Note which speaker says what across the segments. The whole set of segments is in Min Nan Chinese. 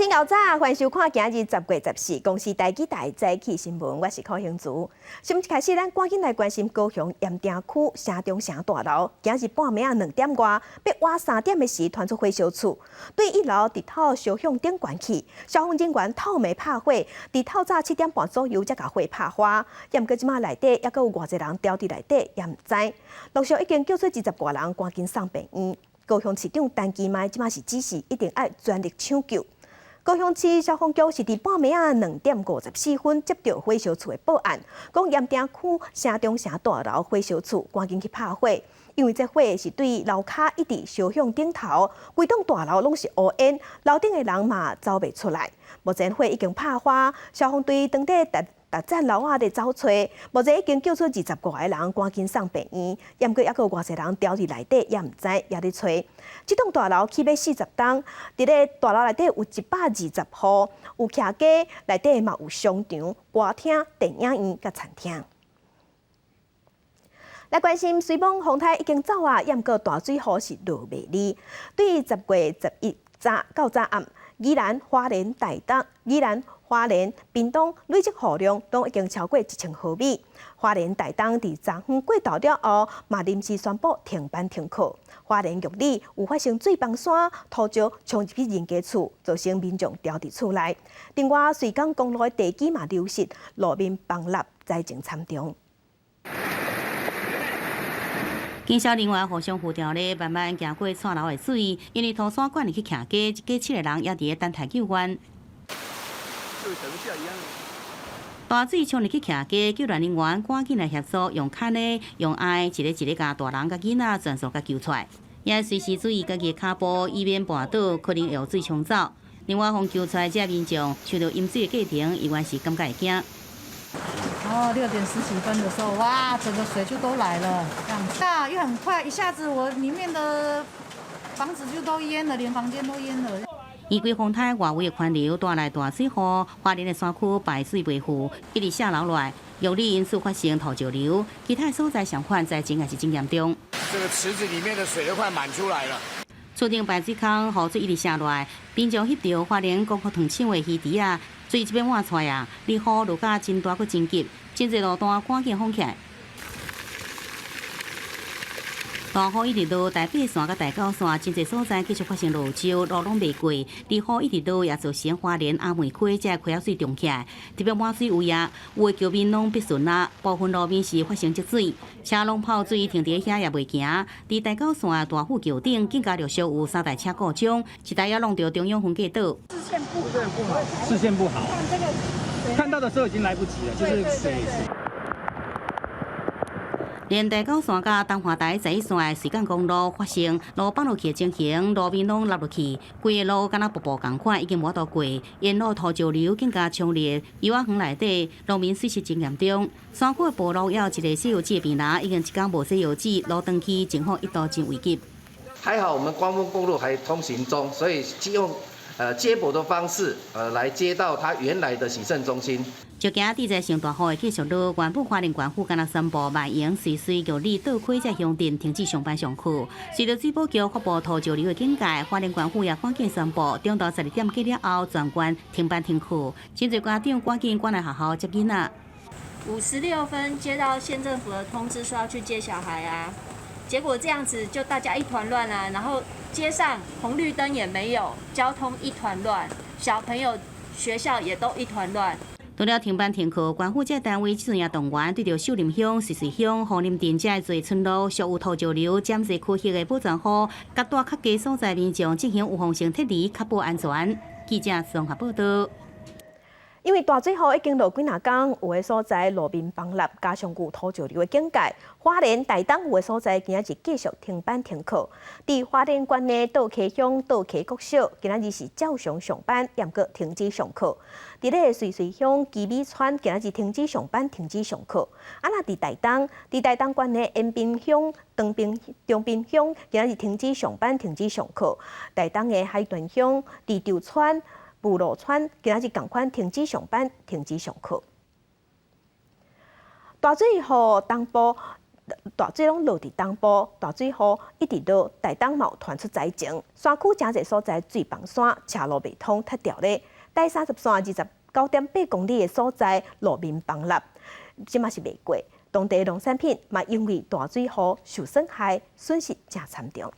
Speaker 1: 新𠢕早，歡迎收看今日10月14公視台語台早起新聞，我是柯興慈。新聞一開始，咱趕緊來關心高雄鹽埕區城中城大樓，今日半暝仔2點外，欲倚3點的時，傳出火燒厝，對一樓直透燒向頂懸去，消防人員透暝拍火，佇透早7點半左右才共火拍花。毋過這馬內底猶閣有偌濟人牢佇內底，也毋知。陸續已經救出20外人，趕緊送病院。高雄市長陳其邁這馬是指示，一定愛全力搶救。高雄市消防局是佇半暝仔2點54分接到火燒厝的報案，講鹽埕區城中城大樓火燒厝，趕緊去拍火。因為這火是對樓跤一直燒向頂頭，規棟大樓攏是烏煙，樓頂的人嘛走袂出來。目前火已經拍花，消防隊當地逐逐層樓仔佇走揣，目前已經救出25個人，趕緊送病院。毋過猶閣有偌濟人牢佇內底，也毋知猶咧揣。這棟大樓起欲40棟，佇咧大樓內底有120戶，有徛家，內底嘛有商場、歌廳、電影院佮餐廳。來關心水虻風颱已經走啊，毋過大水雨是落袂離。對10月11早到早暗，宜蘭、花蓮、台東、宜蘭、花蓮、屏東累積雨量攏已經超過1000毫米。花蓮、台東佇昨昏過晝了後，嘛臨時宣布停班停課。花蓮玉里有發生水崩山，土石沖入去人家厝，造成民眾牢佇厝內。另外，瑞港公路的地基嘛流失，路面崩塌，災情慘重。
Speaker 2: 警消人員互相扶著咧，慢慢行過蔡樓的水，因為土山灌入去徛家，一家七個人猶佇咧等待救援。大水沖入去徛家，救援人員趕緊來協助，用牽的、用愛，一个一个共大人佮囡仔全數共救出來。也隨時注意家己的跤步，以免跋倒，可能會予水沖走。另外，予救出來這民眾受著淹水的過程，依然是感覺會驚。
Speaker 3: 哦，6點十幾分的時候，哇，整個水就都來了，這樣子，大又很快，一下子我裡面的房子就都淹了，連房間都淹了。
Speaker 2: 玫瑰風颱外圍的環流帶來大水雨，花蓮的山區排水袂赴，一直下流來，玉里因此發生土石流，其他所在相款災情也是真嚴重。
Speaker 4: 這個池子裡面的水都快滿出來了。
Speaker 2: 厝頂排水孔雨水一直瀉落來，民眾翕著花蓮光復糖廠的魚池仔，水這欲滿出來啊！雨落甲真大閣真急，真濟路段趕緊封起來。大雨一直落，台八線佮台九線真濟所在繼續發生落石，路攏袂過。雨一直落，也造成花蓮阿梅溪這溪仔水漲起來，特別滿水位啊，有的橋面攏變順啊，部分路面是發生積水，車攏泡水停佇遐也袂行。佇台九線的大富橋頂，更加陸續有三台車故障，一台也弄著中央分隔島。
Speaker 5: 視線不好，
Speaker 6: 視線不好，看到的時候已經來不及了，就是水。
Speaker 2: 連台九線佮東華台十一線的瑞港公路發生路崩落去的情形，路面攏凹落去，規個路敢若瀑布仝款，已經無法度過。沿路土石流更加強烈，油仔園內底路面水質真嚴重。山區的部落也有一个洗油紙的病人，已經一工無洗油紙，路斷去，情況一度真危急。
Speaker 7: 還好我們光復公路還通行中，所以用接駁的方式，來接到他原來的洗腎中心。
Speaker 2: 就驚佇這上大雨會繼續落，原本花蓮縣府敢若宣布萬榮、瑞穗、玉里、倒溪這鄉鎮停止上班上課。隨著水保局發布土石流的警戒，花蓮縣府也趕緊宣布，中晝12點過了後，全縣停班停課。真濟家長趕緊趕來學校接囡仔。
Speaker 8: 56分接到縣政府的通知，說要去接小孩啊，結果這樣子就大家一團亂啊，然後街上紅綠燈也沒有，交通一團亂，小朋友學校也都一團亂。
Speaker 2: 除了停班停課，縣府這單位這陣也動員，對著秀林鄉、瑞穗鄉、楓林鎮這濟村落，屬有土石流、潛在區域的保全戶，佮蹛較低所在民眾進行預防性撤離，確保安全。記者綜合報道。
Speaker 1: 因為大水雨已經落幾若工，有的所在路面崩塌，加上有土石流的警戒，花蓮、台東有的所在今仔日繼續停班停課。佇花蓮縣的倒溪鄉倒溪國小，今仔日是照常上班，毋過停止上課。佇咧瑞穗鄉基米村，今仔日停止上班、停止上課。啊，若佇台東，佇台東縣的延平鄉、長濱長濱鄉，今仔日停止上班、停止上課。台東的海屯鄉、佇稻村、部落村今仔日仝款停止上班、停止上課。大水予東部大水攏落佇東部，大水雨一直落，台東嘛有傳出災情，山區誠濟所在水崩山，車路袂通，塌掉咧。台三十線29.8公里的所在路面崩塌，這馬是袂過。當地農產品嘛因為大水雨受損害，損失誠慘重。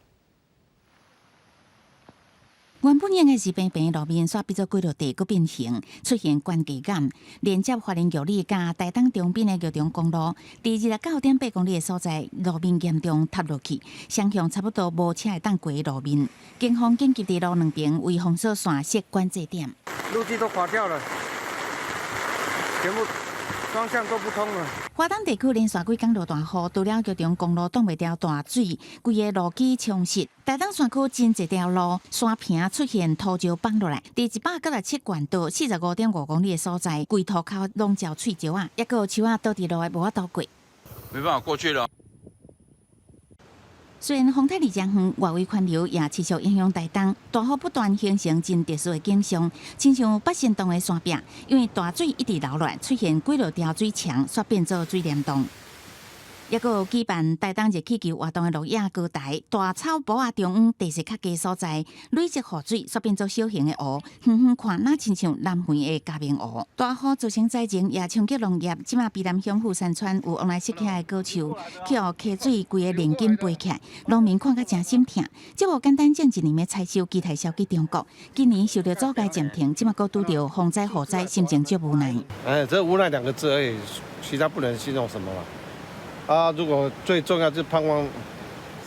Speaker 2: 原本應該是平平路面，煞變做幾落地閣變形，出現懸崖感。連接花蓮玉里佮台東長濱的玉長公路，佇29.8公里的所在，路面嚴重塌落去，雙向差不多無車會當過路面。警方緊急佇路兩邊為封鎖線設管制點。
Speaker 5: 路基都垮掉了，全部雙向都不通了。
Speaker 2: 花東地區連續幾工落大雨，除了玉長公路擋袂牢大水，規个路基沖蝕。台東山區真濟條路山坪出現土石崩落來，佇197縣道45.5公里的所在，規塗跤攏焦碎石仔，抑閣有樹仔倒佇路的無法度過，
Speaker 9: 沒辦法過去了。
Speaker 2: 雖然風颱離誠遠，外圍環流也持續影響台東，大雨不斷形成真特殊的景象，親像八仙洞的山壁，因為大水一直流落來，出現幾落條水牆，煞變做水簾洞。抑閣有舉辦台東熱氣球活動的鹿野高台，大草埔仔中央地勢較低所在，累積雨水，煞變做小型的湖，遠遠看若親像南非的嘉明湖。大雨造成災情，也衝擊農業。這馬卑南鄉富山村有往來釋起的果樹，去予溪水規个連根拔起來，農民看甲誠心疼。這無簡單種一年的採收，期待銷去中國。今年受著祖該暫停，這馬閣拄著風災雨災，心情足無奈。
Speaker 5: 哎，這無奈兩個字而已，其他不能形容什麼了。啊，如果最重要就是盼望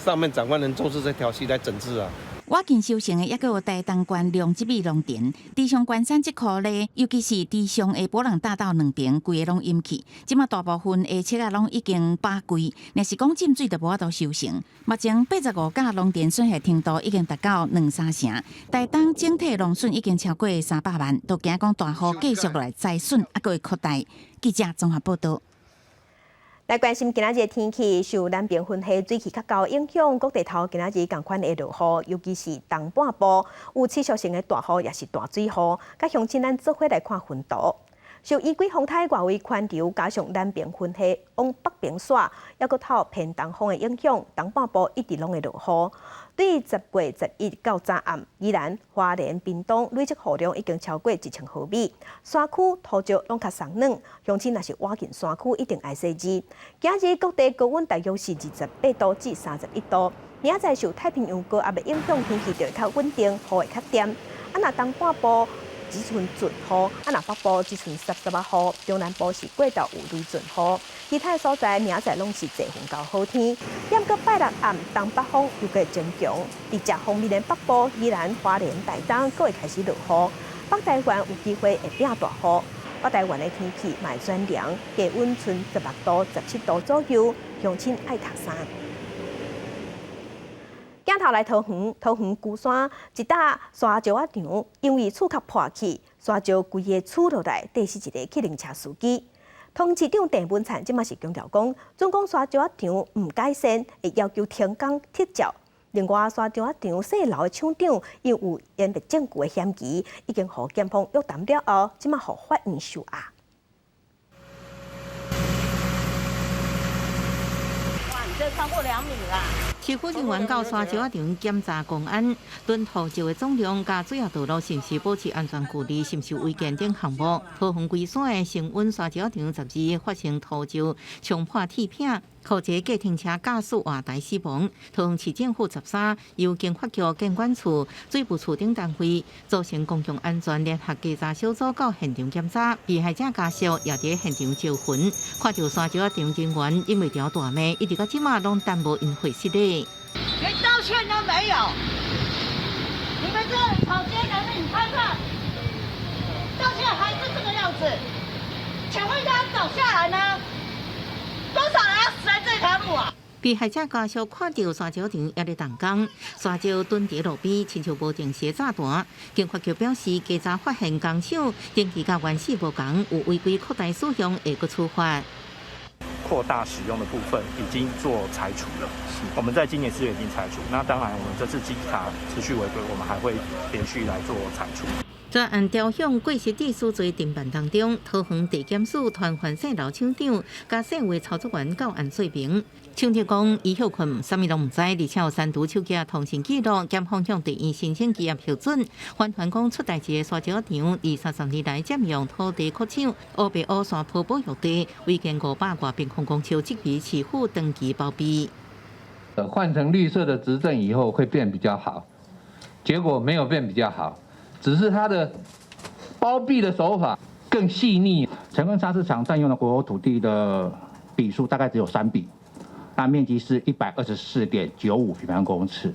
Speaker 5: 上面長官能重視這條溪來整治啊。
Speaker 2: 倚近收成的，抑閣有台東縣龍之美農田，池上關山這箍咧，尤其是池上的博朗大道兩邊，規个攏淹去。這馬大部分的粟仔攏已經飽規，若是講浸水，就無法度收成。目前85甲農田損害程度已經達到兩三成，台東整體農損已經超過300萬，都驚講大雨繼續落來，災損猶閣會擴大。記者綜合報導。
Speaker 1: 來關心今仔日天氣，受南邊雲系水汽較高影響，各地頭今仔日仝款會落雨，尤其是東半部有持續性的大雨，也是大水雨。佮鄉親咱做伙來看雲圖。受雨季風颱外圍環流，加上南邊雲系往北邊徙，抑閣透偏東風的影響，東半部一直攏會落雨。對10月11到早暗，宜蘭、花蓮、屏東累積雨量已經超過1000毫米，山區土石攏較鬆軟，鄉親若是倚近山區，一定愛細緻。今日各地高溫大約是28度至31度，明仔載受太平洋高壓的影響，天氣就會較穩定，雨會較恬。啊，若東半部只賰陣雨，啊，若北部只賰濕濕仔雨，中南部是過晝有雷陣雨，其他所在明仔載攏是濟雲到好天。毋過拜六暗東北風又閣增強，佇食方面的北部、宜蘭、花蓮、台東，閣會開始落雨，北台灣有機會會變大雨。北台灣的天氣嘛會轉涼，低溫賰16度、17度左右，鄉親愛罩衫。鏡頭來桃園，桃園龜山一搭沙石仔場，因為厝殼破去，沙石規个厝落來，硩死一个客運車司機。桃園市長鄭文燦這馬是強調講，準講沙石仔場毋改善，會要求停工撤照。另外，沙石仔場細樓的廠長因有湮滅證據的嫌疑，已經予檢方約談了後，這馬予法院收押。
Speaker 10: 哇，你這超過2米啦！
Speaker 11: 市府人員到沙石仔場檢查公安，囤土石的總量佮主要道路是毋是保持安全距離，是毋是違建等項目。桃園龜山的承運沙石仔場12日發生土石衝破鐵片，予一個計程車駕駛活埋死亡。桃園市政府13由經發局建管處、水務處等單位組成公共安全聯合稽查小組到現場檢查，被害者家屬也佇現場招魂，看著沙石仔場人員忍袂牢大罵，一直到這馬攏耽無𪜶回失禮。
Speaker 10: 連道歉都沒有，你們這草菅人命，你看看，到現在還是這個樣子，請問他走下來呢？多少人要死在這條路啊？
Speaker 11: 被害者家屬看著沙石場猶咧動工，沙石囤佇路邊，親像無定時炸彈。警發局表示，稽查發現工廠登記佮原始無仝，有違規擴大使用，會閣處罰。
Speaker 12: 擴大使用的部分已經做拆除了，我們在今年4月已經拆除。那當然，我們這次稽查持續違規，我們還會連續來做拆除。
Speaker 11: 專案調向過失致死罪偵辦當中，桃園地檢署傳喚姓劉廠長佮姓魏操作員到案說明。廠長講，伊歇睏，啥物攏毋知，而且有刪除手機通訊記錄，檢方向地院申請羈押核准。反環講出代誌的沙石場，二三十年來佔用土地擴廠，烏白烏山坡保育地，違建500外平方公尺，這筆市府長期包庇。
Speaker 13: 換成綠色的執政以後會變比較好，結果沒有變比較好。只是他的包庇的手法更細膩。
Speaker 6: 長庚砂石廠佔用的國有土地的筆數大概只有3筆，那面積是124.95平方公尺。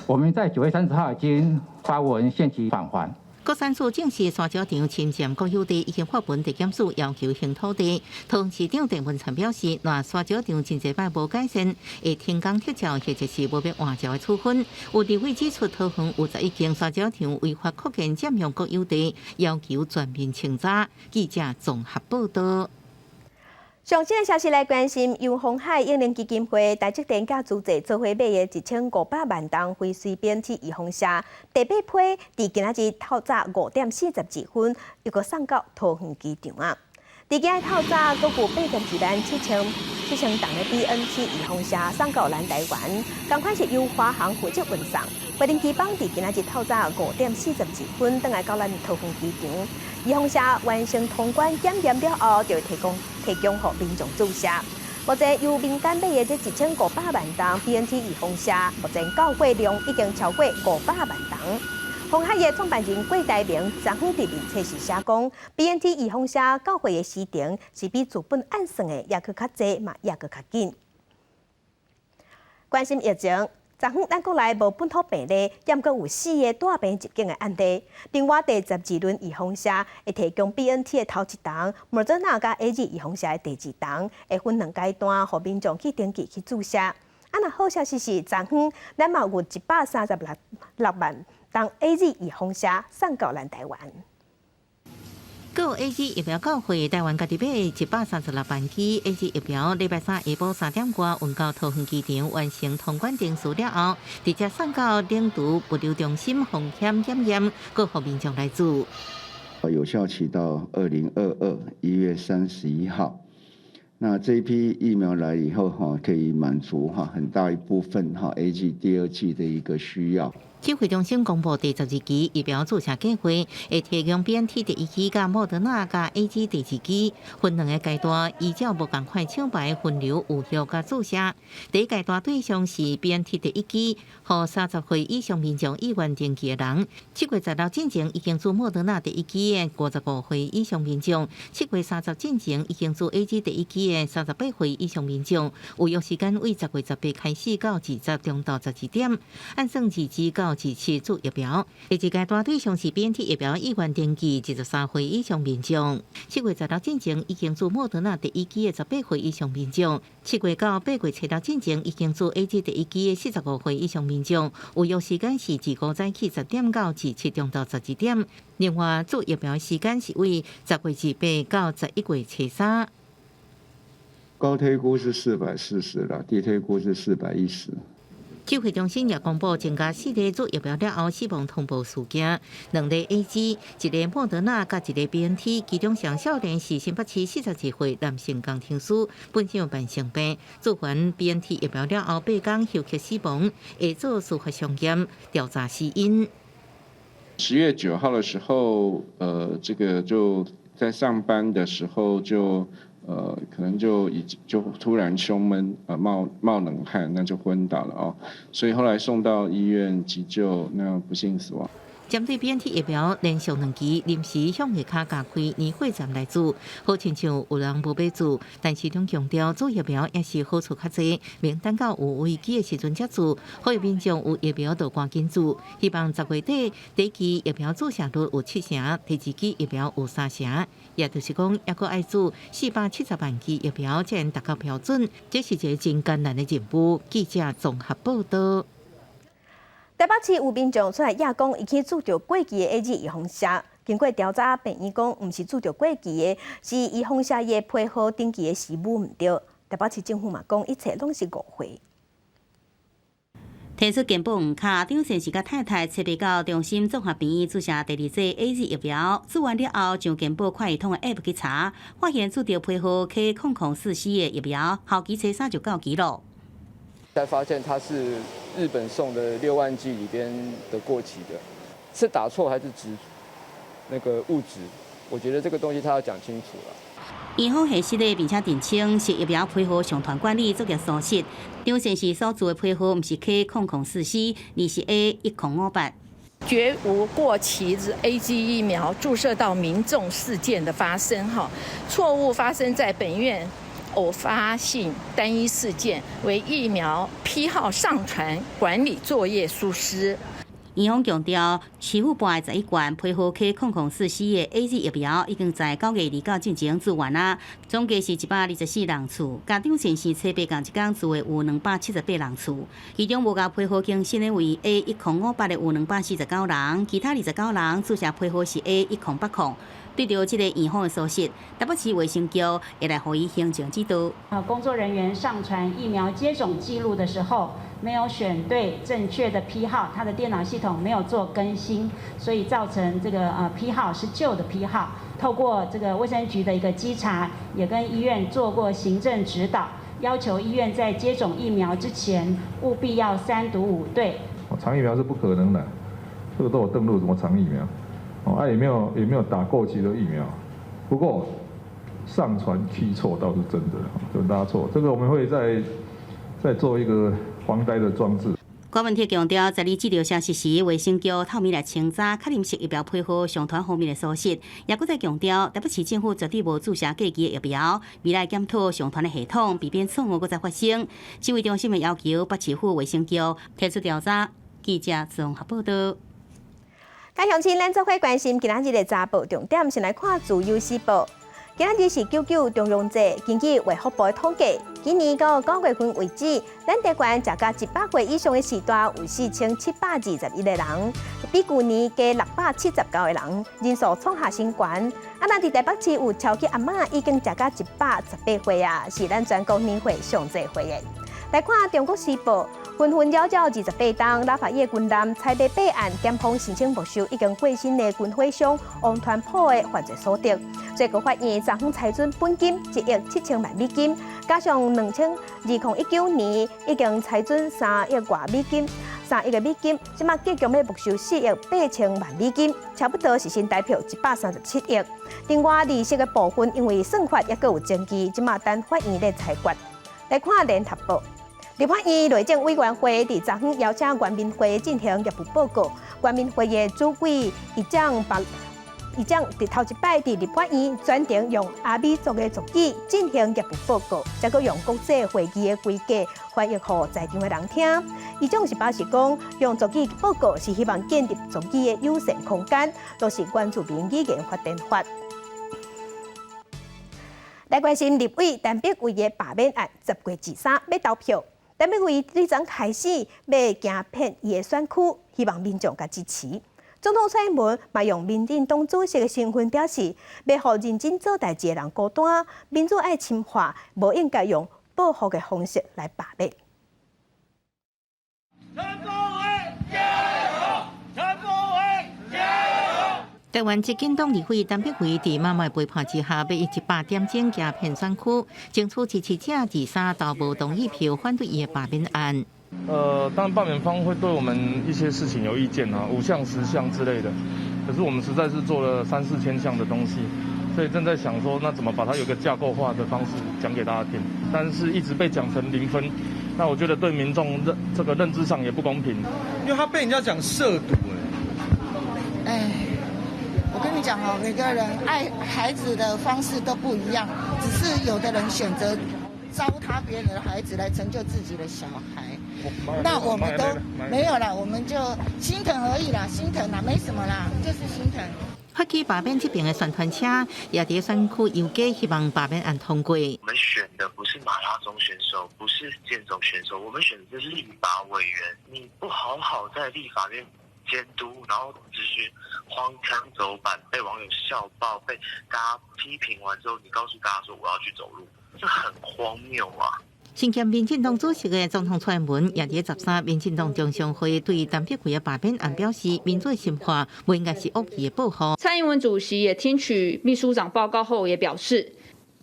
Speaker 6: 我們在9月30號已經發文限期返還。
Speaker 11: 國產署證實沙石場侵佔國有地，已經發文地檢署要求還土地。桃園市長鄭文燦表示，若沙石場真濟擺無改善，會停工撤照或者是無欲換照的處分。有立委指出，桃園有11間沙石場違法擴建佔用國有地，要求全面清查。記者綜合報道。
Speaker 1: 上新的消息來關心，由鴻海應能基金會台積電佮資助做伙買的1500萬筒輝瑞 BNT 預防射，第八批佇今仔日透早5點42分，又閣送到桃園機場啊！佇今日透早，閣有82萬7千筒的 BNT 預防射送到咱台灣，仝款是由華航負責運送。無人機幫佇今仔日透早5點42分，轉來到咱桃園機場。預防射完成通關檢驗了後，就會提供予民眾注射。目前由民間買的這1500萬筒 BNT 預防射，目前到貨量已經超過500萬筒。鴻海的創辦人郭台銘昨昏佇面冊時寫講，BNT 預防射到貨的時程是比資本按算的猶閣較濟，嘛猶閣較緊。關心疫情。昨昏咱國內無本土病例，猶閣有四个帶病入境的案例。另外，第12輪預防射會提供 BNT 的頭一筒，莫德納佮 AZ 預防射的第二筒，會分兩階段，予民眾去登記去注射。啊，若好消息是，昨昏咱嘛有136萬筒 AZ 預防射送到咱台灣。
Speaker 11: 閣有 AZ 疫苗到貨，台灣家己買136萬劑 AZ 疫苗，禮拜三下晡3點外運到桃園機場完成通關程序了後，直接送到冷儲物流中心風險檢驗，閣予民眾來注。
Speaker 14: 有效期到2022 1月31號。那這一批疫苗來以後，哈，可以滿足哈很大一部分哈 AZ 第二劑的一個需要。
Speaker 11: 指揮中心公布第12期疫苗注射計劃，會提供 BNT 第一劑佮莫德納佮 AZ 第二劑，分兩個階段，依照無仝款廠牌分流預約佮注射。第一階段對象是 BNT 第一劑，予30歲以上民眾意願登記的人。7月16進前已經注莫德納第一劑的55歲以上民眾，7月30進前已經注 AZ 第一劑的38歲以上民眾。預約時間為10月18開始到20中晝12點，按算22到27注疫苗。第二階段對象是 BNT 疫苗意願登記23歲以上民眾，7月16進前已經注莫德納第一劑的18歲以上民眾，7月9、8月初六進前已經注 AZ 第一劑的45歲以上民眾，預約時間是25早起10點到27中晝12點。另外，注疫苗時間是為10月28到11月初三。
Speaker 14: 高推估是440了，低推估是410。
Speaker 11: 指揮中心也公布增加四例注疫苗了後死亡通報事件，兩例 AZ，一例莫德納，佮一例 BNT，其中上少年是新北市42歲男性工程師，本身有慢性病，注完 BNT 疫苗了後8天休克死亡，會做司法相驗調查死因。
Speaker 15: 10月9號的時候，這個就在上班的時候就。可能就已就突然胸悶，冒冷汗，那就昏倒了哦。所以後來送到醫院急救，那不幸死亡。
Speaker 11: 針對 BNT 疫苗連續兩期臨時向下跤加開年貨站來注，好親像有人無欲注，但市長強調注疫苗也是好處較濟，免等到有危機的時陣才注，呼籲民眾有疫苗就趕緊注。希望10月底第一期疫苗注射率有七成，第二期疫苗有三成，也就是講猶閣愛注470萬劑疫苗才能達到標準，這是一個真艱難的任務。記者綜合報道。
Speaker 1: 台北市有民眾出來掖講，伊去注著過期的 AZ 預防射，經過調查，病院講毋是注著過期的，是預防射的批號登記的時碼毋對。台北市政府嘛講，一切攏是誤會。
Speaker 2: 提出健保黃卡，張先生佮太太冊八到中心綜合病院注射第二劑 AZ 疫苗，注完了後上健保快易通的 App 去查，發現注著批號 K0044的疫苗，效期初三就到期了。
Speaker 16: 才發現它是日本送的6萬劑裡邊的過期的，是打錯還是植那個誤植？我覺得這個東西他要講清楚了。
Speaker 2: 院方核實的，並且澄清是疫苗批號上傳管理作業疏失。張先生所注的批號毋是 K0044，而是 A1058。
Speaker 17: 絕無過期之 AZ 疫苗注射到民眾事件的發生，哈，錯誤發生在本院偶發性單一事件，為疫苗批號上傳管理作業疏失。
Speaker 2: 院方強調，市府撥的11罐批號 K0044的 AZ 疫苗已經在9月29進前注完啦，總計是124人次，佮張先生初八仝一工注的有278人次，其中無共批號更新的為 A1058的有249人，其他29人注射批號是 A1080。對著這個院方的疏失，台北市衛生局會來予伊行政指導。
Speaker 18: 工作人員上傳疫苗接種記錄的時候，沒有選對正確的批號，他的電腦系統沒有做更新，所以造成這個批號是舊的批號。透過這個衛生局的一個稽查，也跟醫院做過行政指導，要求醫院在接種疫苗之前，務必要三讀五對。
Speaker 19: 藏疫苗是不可能的，這個都有登錄，怎麼藏疫苗？哦，啊也沒有打過期的疫苗，不過上傳批錯倒是真的，就拉錯。這個我們會再做一個防呆的裝置。
Speaker 2: 郭文鐵強調，在你這條消息時，衛生局透明來清查確認是疫苗批號上傳方面的疏失，也閣再強調，台北市政府絕對無注射過期的疫苗，未來檢討上傳的系統，避免錯誤閣再發生。指揮中心的要求北市府衛生局提出調查。記者綜合報道。
Speaker 1: 各鄉親，咱做伙關心今仔日的早報重點，先來看《自由時報》。今仔日是九九重陽節，根據衛福部的統計，今年到9月份為止，咱台灣食到100歲以上的序大有4721個人，比舊年加679個人，人數創下新高。啊，若佇台北市有超級阿嬤已經食到118歲啊，是咱全國年歲上濟歲的。來看《中國時報》，紛紛擾擾28冬，拉法葉軍艦採買八案，檢方申請沒收已經過身的軍火商王傳普的犯罪所得。最高法院昨昏裁准本金1億7千萬美金，加上2019年已經裁准3億外美金，3億個美金，這馬計共欲沒收4億8千萬美金，差不多是新台票137億。另外利息的部分，因為算法猶閣有爭議，這馬等法院咧裁決。來看聯合報。立法院內政委員會佇昨昏邀請原民會進行業務報告。原民會的主委議長白議長佇頭一擺佇立法院專程用阿美族的族語進行業務報告，再閣用國際會議的規格翻譯予在場的人聽。議長是表示講，用族語報告是希望建立族語的友善空間，落實原住民語言發展法。來關心立委陳柏惟的罷免案，10月23欲投票。陳柏惟對昨開始欲行遍伊的選區，希望民眾共支持。總統蔡英文嘛用民進黨主席的身份表示，欲予認真做代誌的人孤單，民主愛深化，無應該用報復的方式來罷免。
Speaker 20: 陳柏惟加油！陳柏惟加油！
Speaker 11: 台灣執進黨立委陳柏惟佇媽媽陪伴之下，欲以100點鐘行遍選區，爭取支持者23投無同意票反對伊的罷免案。
Speaker 21: 當然罷免方會對我們一些事情有意見啊，5項10項之類的。可是我們實在是做了三四千項的東西，所以正在想說，那怎麼把它有個架構化的方式講給大家聽？但是一直被講成0分，那我覺得對民眾認這個認知上也不公平。
Speaker 22: 因為他被人家講涉賭，
Speaker 23: 哎，我跟你講哦，每個人愛孩子的方式都不一樣，只是有的人選擇糟蹋別人的孩子來成就自己的小孩。那我們都沒有啦，我們就心疼而已啦，心疼啦，沒什麼啦，就是心疼。
Speaker 11: 發起罷免這邊的宣傳車也佇選區遊街，希望罷免案通過。
Speaker 24: 我們選的不是馬拉松選手，不是劍走選手，我們選的是立法委員。你不好好在立法院監督，然後質詢荒腔走板，被網友笑爆，被大家批評完之後，你告訴大家說我要去走路，這很荒謬啊！
Speaker 11: 身兼民進黨主席的總統蔡英文也佇13民進黨中常會對陳碧葵的罷免案表示，民主深化不應該是惡意的報復。
Speaker 3: 蔡英文主席也聽取秘書長報告後，也表示，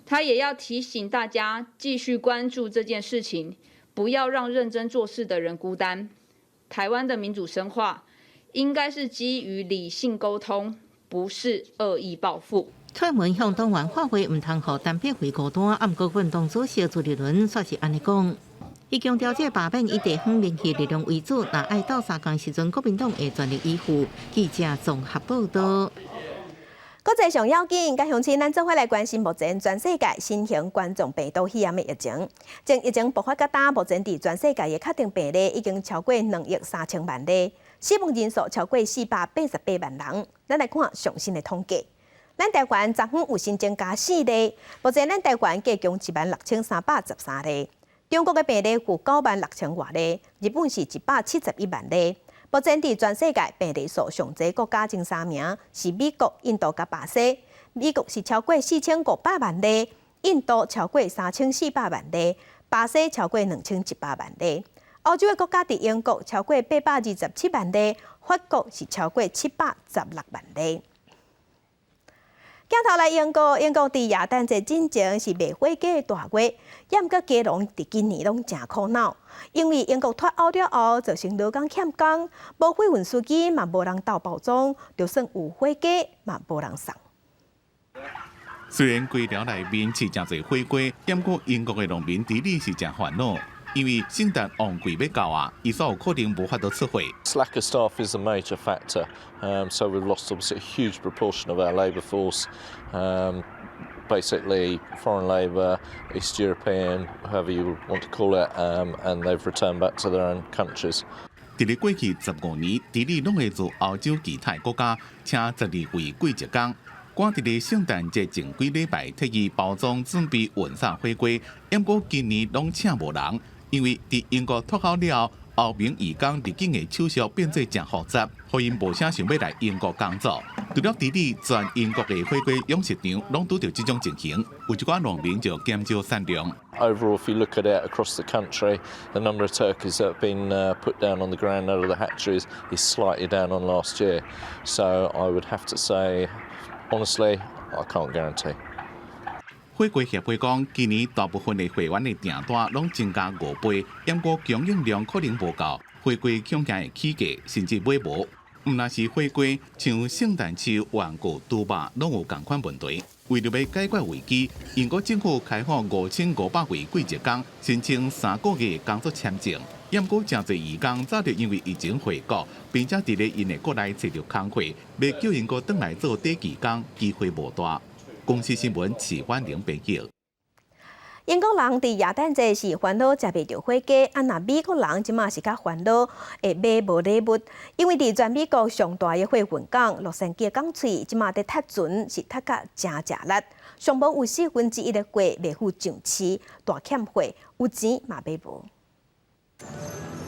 Speaker 3: 他也要提醒大家繼續關注這件事情，不要讓認真做事的人孤單。台灣的民主深化應該是基於理性溝通，不是惡意報復。
Speaker 11: 蔡英文向黨員喊話，毋通予陳碧葵孤單。啊，毋過國民黨主席朱立倫煞是按呢講，伊強調這個罷免以地方民意力量為主，若愛鬥相共時陣，國民黨會全力以赴。記者綜合報道。
Speaker 1: 國際上要緊，佮鄉親咱做伙來關心目前全世界新型冠狀病毒肺炎的疫情。從疫情爆發到今，目前佇全世界的確診病例已經超過2億3千萬例，死亡人數超過488萬人。咱來看上新的統計，咱台灣昨昏有新增加四例，目前咱台灣計共16,313例。中國的病例有9萬6千外例，日本是171萬例。目前佇全世界病例數上濟國家前三名是美國、印度佮巴西。美國是超過4500萬例，印度超過3400萬例，巴西超過2100萬例。歐洲的國家佇英國超過827萬例，法國是超過716萬例。鏡頭來英國，英國佇耶誕節進前是賣火雞的大月，也毋過雞農佇今年攏誠苦惱，因為英國脫歐了後造成勞工欠工，無貨運司機嘛無人鬥包裝，就算有火雞嘛無人送。
Speaker 4: 雖然規條內面飼誠濟火雞，毋過英國的農民佇咧是誠煩惱，因為聖誕旺季欲到啊，伊所有可能無法度出貨。
Speaker 7: Lack of staff is a major factor. So we've lost obviously a huge proportion of our labour force. Basically, foreign labour, East European, however you want to call it, and they've returned back to their own countries.
Speaker 4: 佇咧過去15年，佇咧攏會自歐洲其他國家請12位季節工，趕佇咧聖誕節前幾禮拜，替伊包裝準備運送火雞，毋過今年攏請無人，因為佇英國脫歐了後，歐盟移工入境的手續變做誠複雜，予𪜶無啥想欲來英國工作。除了佇咧全英國的火雞養殖場攏拄著這種情形，有一寡農民就減少產量。
Speaker 7: Overall, if you look at it across the country, the number of turkeys that have been put down on the ground out of the hatcheries is slightly down on last year. So I would have to say, honestly, I can't guarantee.
Speaker 4: 火雞協會講，今年大部分的貨源的訂單攏增加5倍，毋過供應量可能無夠，火雞恐驚會起價，甚至買無。毋但是火雞，像聖誕樹、玩具、豬肉，攏有仝款問題。為著欲解決危機，英國政府開放5500位季節工申請3個月工作簽證。毋過誠濟移工早就因為疫情回國，並且佇咧𪜶的國內揣著工課，欲叫𪜶閣轉來做短期工，機會無大。公視新聞齊婉玲編譯。
Speaker 1: 英國人佇耶誕節是煩惱食袂著火雞，啊若美國人這馬是較煩惱會買無禮物，因為佇全美國上大的貨運港洛杉磯港喙，這馬佇塞船是塞甲誠食力，上無有1/4的貨袂赴上市，大欠貨，有錢嘛買無。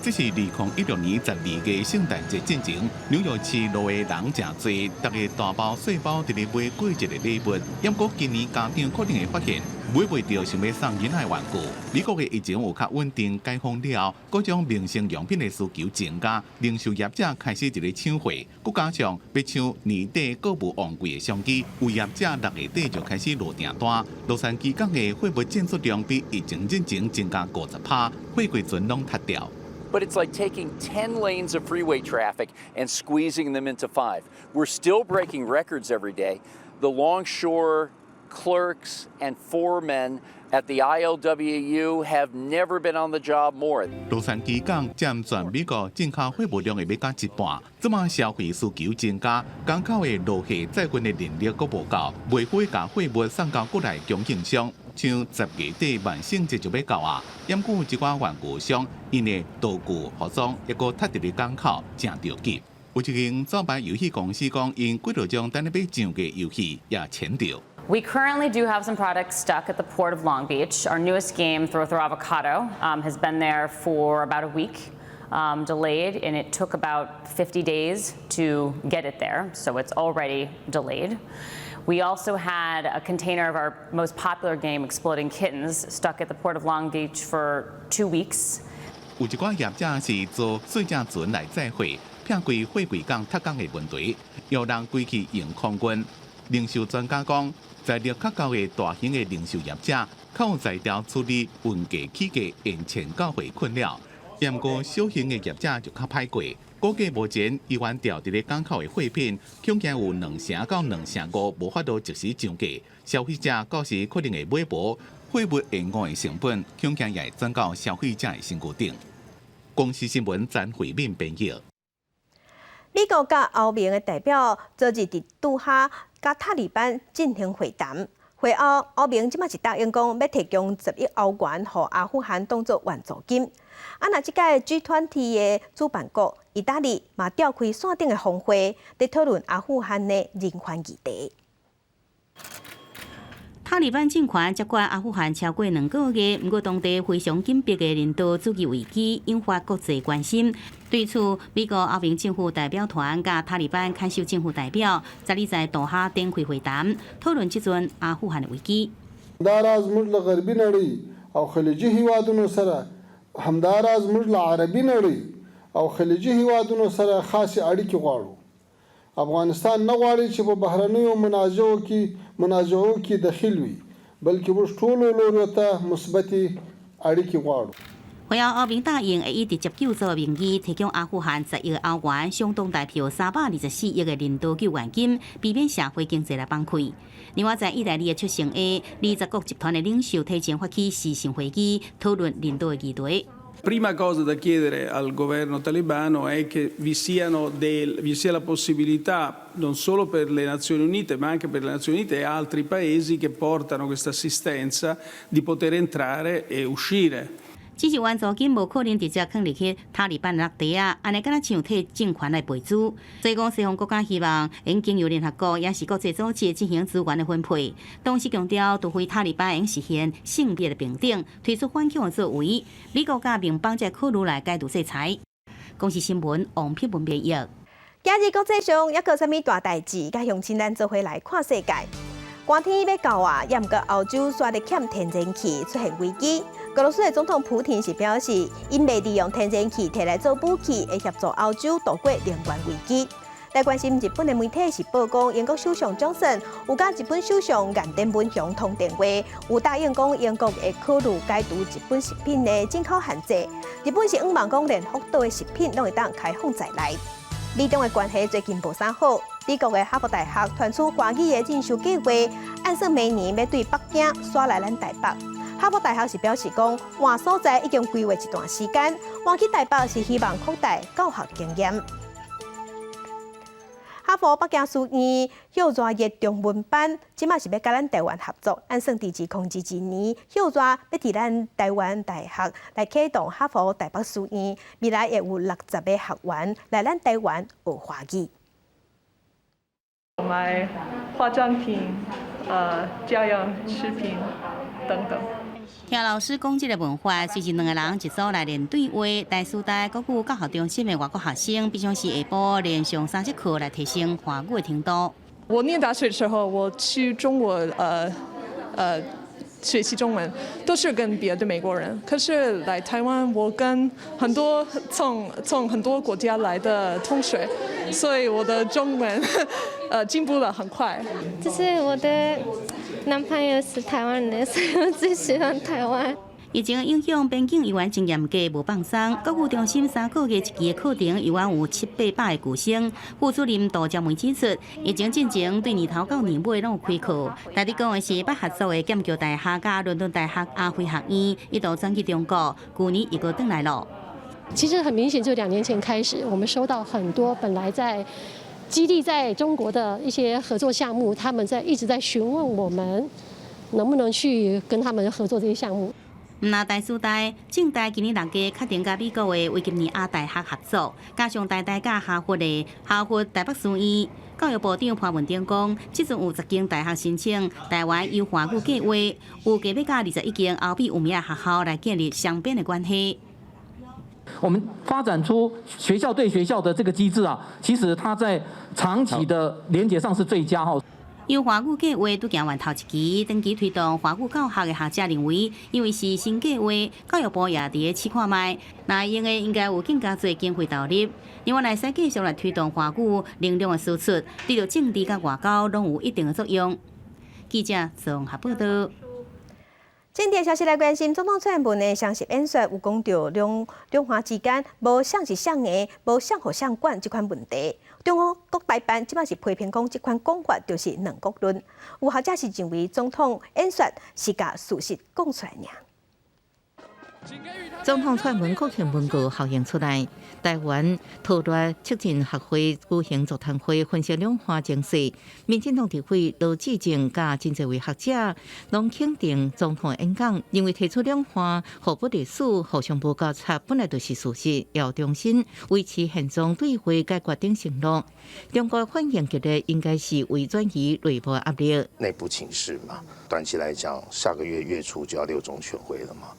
Speaker 4: 這是2016年12月聖誕節進前，紐約市路的人誠濟，逐家大包細包佇咧買過節的禮物。毋過今年家長可能會發現買袂著想欲送囡仔的玩具。美國的疫情有較穩定解封了後，各種民生用品的需求增加，零售業者開始佇咧搶貨，閣加上欲搶年底購物旺季的商機，有業者6月底就開始落訂單。洛杉磯港的貨物進出量比疫情進前增加50%，貨櫃船攏塞著。
Speaker 8: But it's like taking 10 lanes of freeway traffic and squeezing them into five. We're still breaking records every day. The longshore clerks and foremen at the ILWU have never been on the job more.
Speaker 4: 洛杉磯港佔全美國進口貨物量的欲到一半，這馬消費需求增加，港口的落貨載運的人力閣無夠，袂赴共貨物送到國內供應商。像10月底萬聖節就欲到啊，毋過有一寡玩具商，𪜶的道具盒裝猶閣塞佇咧港口，誠著急。有一間走牌遊戲公司講，𪜶幾落張等咧欲上架遊戲也簽著。
Speaker 25: We currently do have some products stuck at the port of Long Beach. Our newest game, Throw Throw Avocado, has been there for about a week, delayed, and it took about 50 days to get it there, so it's already delayed. We also had a container of our most popular game, Exploding Kittens, stuck at the Port of Long Beach for 2 weeks.
Speaker 4: 有一寡業者是坐細隻船來載貨，避開貨櫃港塞港的問題，予人規氣用空運。零售專家講，財力較夠的大型的零售業者，較有才調處理運價起價延前交貨困擾。毋過小型的業者就較歹過，估計目前猶原吊佇咧港口的貨品，恐驚有2成到2成5無法度即時上架，消費者到時可能會買無，貨物延誤的成本，恐驚也會轉到消費者的身軀頂。公視新聞詹慧敏編譯。
Speaker 1: 美國佮歐盟的代表昨日佇杜哈佮塔利班進行會談，會後歐盟這馬是答應講欲提供10億歐元予阿富汗當做援助金。啊，若這屆 G20 的主辦國意大利嘛召開線頂的峰會，佇討論阿富汗的人權議題。
Speaker 2: 塔利班政權接管阿富汗超過2個月，毋過當地非常緊迫的人道主義危機引發國際關心。對此，美國歐盟政府代表團佮塔利班看守政府代表，昨日在杜哈展開會談，討論這陣阿富汗的危機。
Speaker 5: همداراز موږ له غربي نړۍ او خلیجي هیوادونو سره همداراز موږ له عربي نړۍ او خلیجي هیوادونو سره خاصې اړیکې غواړو. افغانستان نه غواړي چې په بهرنیو منازعو کې دخیل وي، بلکې موږ ټولو لوریو ته مثبتې اړیکې غواړو。
Speaker 2: 會後，歐盟答應會以直接救助的名義提供阿富汗10億歐元，相當台幣324億的人道救援金，避免社會經濟來崩潰。另外，在意大利的促成下，20國集團的領袖提前發起視訊會議，討論人道的議題。
Speaker 9: Prima cosa da chiedere al governo talebano è che vi sia la possibilità non solo per le Nazioni Unite ma anche per le Nazioni Unite e altri paesi che portano questa assistenza di poter entrare e uscire.
Speaker 2: 只是援助金無可能直接囥入去塔利班落袋仔，按呢敢若像替政權來背書。所以講，西方國家希望會經由聯合國抑是國際組織進行資源的分配。同時強調，除非塔利班會實現性別的平等，推出反恐的作為，美國佮盟邦才考慮來解除制裁。公視新聞王品文編譯。
Speaker 1: 今日國際上猶閣有啥物大代誌？佮鄉親咱做伙來看世界。寒天欲到啊，猶毋過歐洲煞咧欠天然氣出現危機。俄羅斯的總統普廷是表示，𪜶袂利用天然氣提來做武器，會協助歐洲渡過能源危機。來關心日本的媒體是報講，英國首相強森有佮日本首相岸田文雄通電話，有答應講英國會考慮解除日本食品的進口限制。日本是向望講連福島的食品攏會當開放在內。美中的關係最近無啥好，美國的哈佛大學傳出華語的進修計劃，按算明年欲對北京徙來咱台北。哈佛大學是表示講，換所在已經規劃一段時間，換去台北是希望擴大教學經驗。哈佛北京書院歇熱的中文班，這馬是欲佮咱台灣合作，按算佇2022年歇熱欲佇咱台灣大學來啟動哈佛台北書院，未來會有60個學員來咱台灣學華語。
Speaker 10: 買化妝品、家用食品等等。
Speaker 2: 聽老師講這个文化，隨時兩个人一組來練對話。台師大國語教學中心的外國學生，平常時下晡連上三節課來提升華語的程度。
Speaker 10: 我念大學的時候，我去中國學習中文，都是跟別的美國人。可是來台灣，我跟很多從很多國家來的同學，所以我的中文進步了很快。
Speaker 12: 這是我的男朋友是台灣人，所以我最喜歡台灣。
Speaker 2: 疫情影響邊境猶原真嚴格，無放鬆。國語中心3個月一期的課程，猶原有七八百个舊生。副主任杜兆梅指出，疫情進前對年頭到年尾攏有開課。但你講的是捌合作的劍橋大學佮倫敦大學亞非學院，一度轉去中國，舊年又閣轉來囉。
Speaker 13: 其實很明顯，就2年前開始，我們收到很多本來在基地在中國的一些合作項目，他們在一直在詢問我們能不能去跟他們合作這些項目。
Speaker 2: 毋若台師大、政大今年6月確定佮美國的維吉尼亞大學合作，加上台大佮哈佛的哈佛台北書院。教育部長潘文忠講，這陣有10間大學申請台灣優華語計劃，預計欲佮21間歐美有名的學校來建立雙邊的關係。
Speaker 26: 我們發展出學校對學校的這個機制啊，其實它在長期的連結上是最佳哈。
Speaker 2: 優華語計畫拄行完頭一期，長期推動華語教學的學者認為，因為是新計劃，教育部也佇咧試看覓，若會用的應該有更加濟經費投入。另外，會使繼續來推動華語能量的輸出，對著政治佮外交攏有一定的作用。記者綜合報道。
Speaker 1: 政治消息來關心，總統蔡英文的雙十演說有講著兩岸之間無誰是誰的，無誰予誰管這款問題。中國國台辦這擺是批評講，這款講法就是兩國論。有學者是認為總統演說是共事實講出來爾。
Speaker 11: 總統蔡英文國慶文告效應出來，台灣韜略促進學會舉行座談會，分析兩岸情勢。民進黨立委羅致政佮真濟位學者攏肯定總統演講，認為提出兩岸互不隸屬、互相無交叉，本來就是事實，要重申維持現狀對話解決等承諾。中國反應激烈，應該是為轉移內部壓力。
Speaker 6: 內部情勢嘛，短期來講，下個月月初就要六中全會了嘛。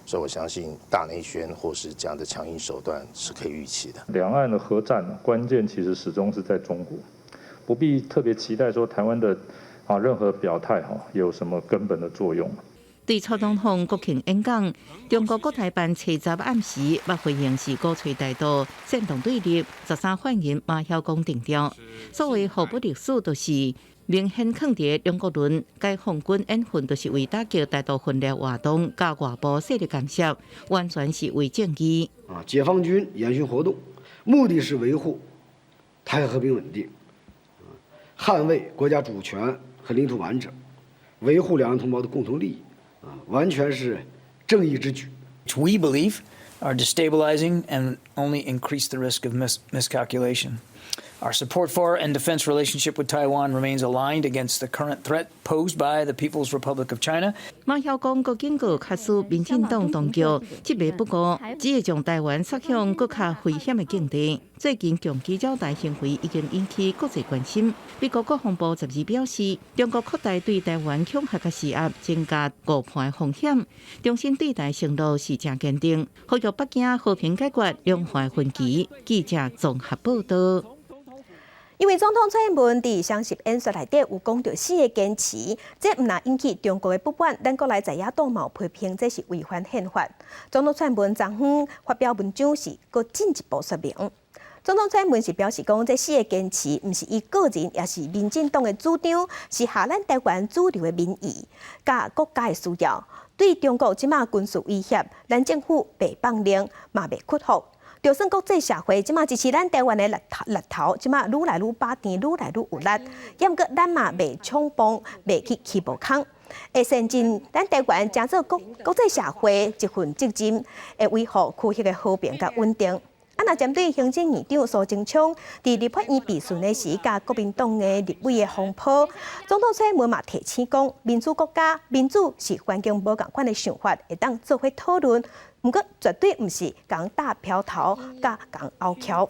Speaker 6: 所以我相信大內宣或是這樣的強硬手段是可以預期的。
Speaker 19: 兩岸的和戰關鍵其實始終是在中國，不必特別期待說台灣的任何表態哈有什麼根本的作用。
Speaker 11: 對蔡總統國慶演講，中國國台辦初十暗時捌回應是鼓吹台獨、煽動對立，13發言人馬曉光定調，所謂互不隸屬，就是明顯囥佇兩國論，解放軍演訓就是為打擊台獨分裂活動，佮外部勢力干涉，完全是偽正義。
Speaker 14: 啊，解放軍演訓活動，目的是維護台海和平穩定，捍衛國家主權和領土完整，維護兩岸同胞的共同利益，啊，完全是正義之舉。
Speaker 15: We believe are destabilizing and only increase the risk of miscalculation. Our support for and defense relationship with Taiwan remains aligned against the current threat posed by the People's Republic of China.
Speaker 11: 馬曉光閣警告，假使民進黨當局執迷不悟，只會將台灣殺向閣較危險的境地。最近共機擾台行為已經引起國際關心。美國國防部12表示，中國擴大對台灣恐嚇佮施壓，增加誤判風險。重申對台承諾是誠堅定，呼籲北京和平解決兩岸分歧。記者綜合報道。
Speaker 1: 因為總統蔡英文佇雙十演說內底有講著四個堅持，這毋但引起中國的不滿，咱國內在野黨嘛有批評這是違反憲法。總統蔡英文昨昏發表文章時，閣進一步說明。總統蔡英文是表示講，這四個堅持毋是伊個人，也是民進黨的主張，是合咱台灣主流的民意，佮國家的需要。對中國這馬軍事威脅，咱政府袂放任，嘛袂屈服。就算國際社會這馬支持咱台灣的力頭力頭，這馬愈來愈飽甜，愈來愈有力。毋過咱嘛袂衝動，袂去起無空。會善盡咱台灣成做國際社會一份責任，會維護區域的和平佮穩定。啊，若針對行政院長蘇貞昌佇立法院備詢的時，佮國民黨的立委的風波，總統蔡英文嘛提醒講，民主國家民主是環境無仝款的想法，會當做伙討論。毋過絕對毋是共打標頭，佮共拗撬。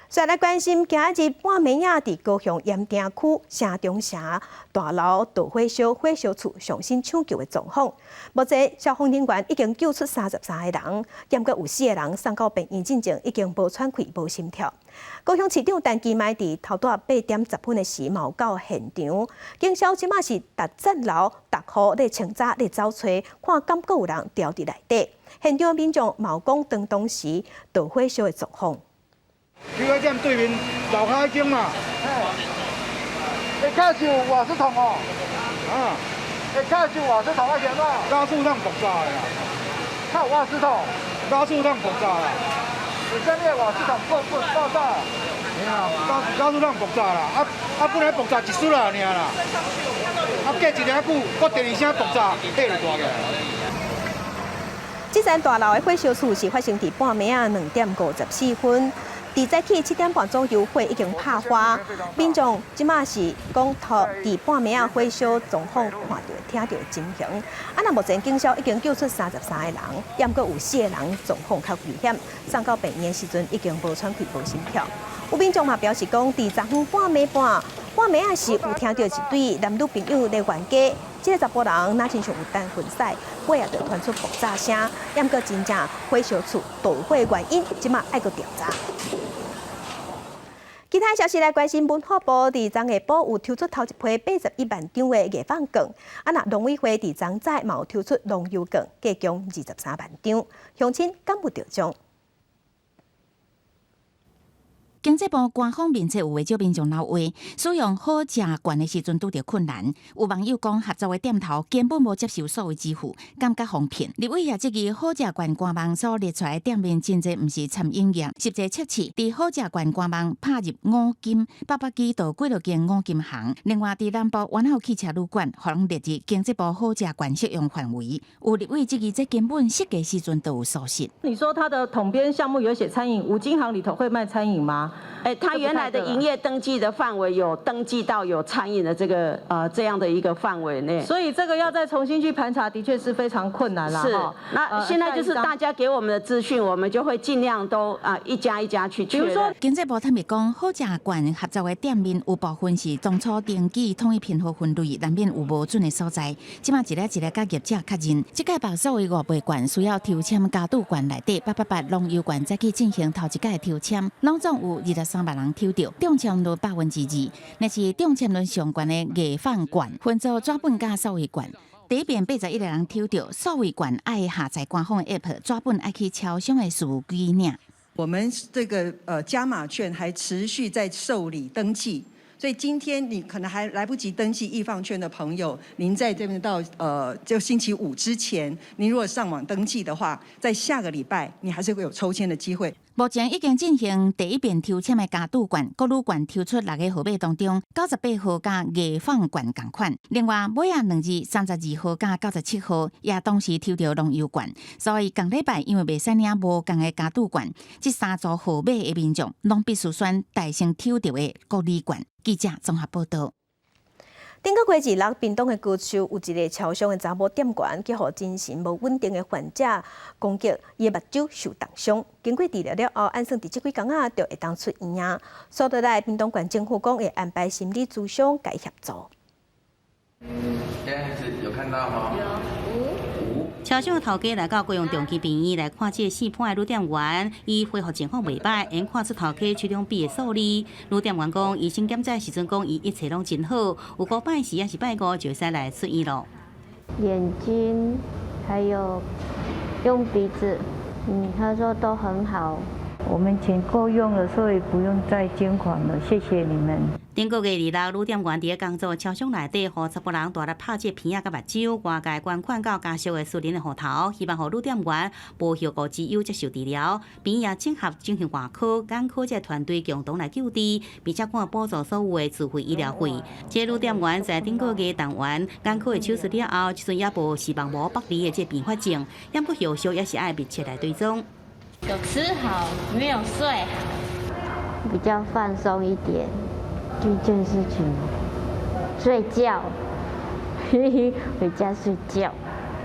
Speaker 1: 再來關心，今日半暝仔佇高雄鹽埕區城中城大樓導火燒火燒厝上新搶救的狀況。目前消防人員已經救出33個人，毋過有四個人送到病院進前已經無喘氣、無心跳。高雄市長陳其邁佇頭拄仔8點10分的時，嘛有到現場，警消這馬是逐層樓、逐戶咧清查咧走揣，看敢閣有人牢佇內底。現場民眾嘛有講當時導火燒的狀況。
Speaker 20: 加油站對面樓跤彼間嘛，下跤是有瓦斯桶哦，啊，下跤是有瓦斯桶啊，是按怎？加速量爆炸的啦，較有瓦斯桶，加速量爆炸啦，為啥物瓦斯桶爆爆爆炸？嘿啊，加速量爆炸啦，啊啊本來爆炸一絲啦爾啦，啊過一爾久，閣第二聲爆炸，火就大起來。
Speaker 1: 這層大樓的火燒厝是發生佇半暝仔2點54分。佇早起7點半左右，火已經拍花。民眾這馬是講頭佇半暝仔火燒狀況，看著聽著情形。啊，若目前警消已經救出33個人，毋過有四個人狀況較危險，送到病院時陣已經無喘氣、無心跳。有民眾嘛表示講，佇昨昏半暝半半暝仔時有聽著一對男女朋友咧冤家，這个查埔人若親像有等薰屎，尾仔就傳出爆炸聲，毋過真正火燒厝導火原因，這馬愛閣調查。其他消息來關心，文化部佇昨下晡有抽出頭一批81萬張的藝放券，啊，若農委會佇昨早嘛有抽出農遊券，計共23萬張，鄉親敢有著獎？
Speaker 16: 經濟部官方面冊有袂少民眾留話，使用好食券的時陣拄著困難。有網友講，合作的店頭根本無接受數位支付，感覺予騙。立委也質疑好食券官網所列出來的店面真濟毋是餐飲業，實際測試佇好食券官網拍入五金八百幾到幾落間五金行。另外，佇南部灣口汽車旅館，予人列入經濟部好食券適用範圍。有立委質疑，這根本設計時陣就有疏失。
Speaker 17: 你說他的統編項目有寫餐飲，五金行裡頭會賣餐飲嗎？
Speaker 18: 哎，他原來的營業登記的範圍有登記到有餐飲的這樣的一個範圍內，
Speaker 17: 所以這個要再重新去盤查，的確是非常困難啦。
Speaker 18: 是，那現在就是大家給我們的資訊，我們就會盡量都啊一家一家去確認。
Speaker 16: 比如說，經濟部坦白講，好食券合作的店面有部分是當初登記統一編號分類，難免有無準的所在。這馬一个一个佮業者確認，這屆別所謂五倍券需要抽籤加賭券內底888農遊券，再去進行頭一屆抽籤，攏總有23萬人抽著，中籤率2%，若是中籤率上懸的藝放券，分做紙本佮數位券。第一遍81個人抽著，數位券愛下載官方的 App，紙本愛去超商的事務機領。
Speaker 21: 我們這個加碼券還持續在受理登記，所以今天你可能還來不及登記藝放券的朋友，您在這邊到就星期五之前，您如果上網登記的話，在下個禮拜你還是會有抽籤的機會。
Speaker 16: 目前已經進行第一遍抽籤的加賭券、國旅券抽出六個號碼當中，98號佮藝放券仝款。另外，尾仔兩字32號佮97號也同時抽著農遊券，所以仝禮拜因為袂使領無仝的加賭券，這三組號碼的民眾攏必須選大先抽著的國旅券。記者綜合報導。
Speaker 1: 頂個月26，屏東的高樹有一个超商的查某店員，去予精神無穩定的患者攻擊，伊的目睭受重傷。經過治療了後，按算佇這幾工仔就會當出院啊。所以來屏東縣政府講會安排心理諮商共伊協助。
Speaker 22: 嗯，這樣子有看到嗎？
Speaker 2: 有。超商頭家來到高雄長期病院來看這个姓潘的女店員，伊恢復情況袂䆀，眼看出頭家手中比的數字。女店員講，醫生檢查時陣講，伊一切攏真好，有過拜四抑是拜五就會使來出院咯。
Speaker 12: 眼睛還有用鼻子，他說都很好。
Speaker 23: 我們錢夠用了，所以不用再捐款了，謝謝你們。
Speaker 2: 頂個月26，女店員佇咧工作超商內底，予查埔人大力拍這鼻仔佮目睭，外界捐款到家屬的私人的戶頭，希望予女店員無後顧之憂接受治療。病院也整合整形外科、眼科這團隊共同來救治，並且看補助所有的自費醫療費。這女店員在頂個月動完眼科的手術了後，這陣猶無視網膜剝離的這併發症，毋過後續也是愛密切來追蹤。
Speaker 12: 有吃好，沒有睡好，比較放鬆一點。第一件事情，睡覺，回家睡覺。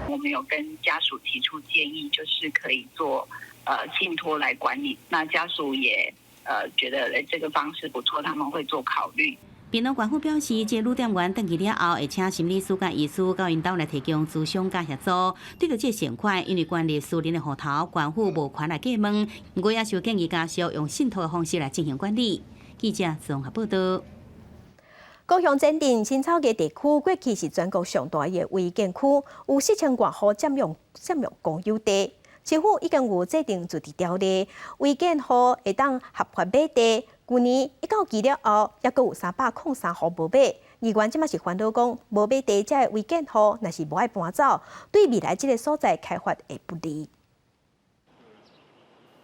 Speaker 27: 我們有跟家屬提出建議，就是可以做信託來管理。那家屬也覺得這個方式不錯，他們會做考慮。
Speaker 2: 屏東縣府表示，這女店員轉去了後，會請心理師佮醫師到𪜶兜來提供諮商佮協助。對著這善款，因為關入私人的戶頭，縣府無權來過問。毋過也是建議家屬用信託的方式來進行管理。記者綜合報道。
Speaker 1: 高雄前鎮新草地地區過去是全國上大的違建區，有4000外戶佔用公有地。市府已經有制定自治條例，違建戶會當合法買地。舊年一到期了後，猶閣有303戶無買。議員這馬是煩惱講，無買地這个違建戶，若是無愛搬走，對未來這个所在開發會不利。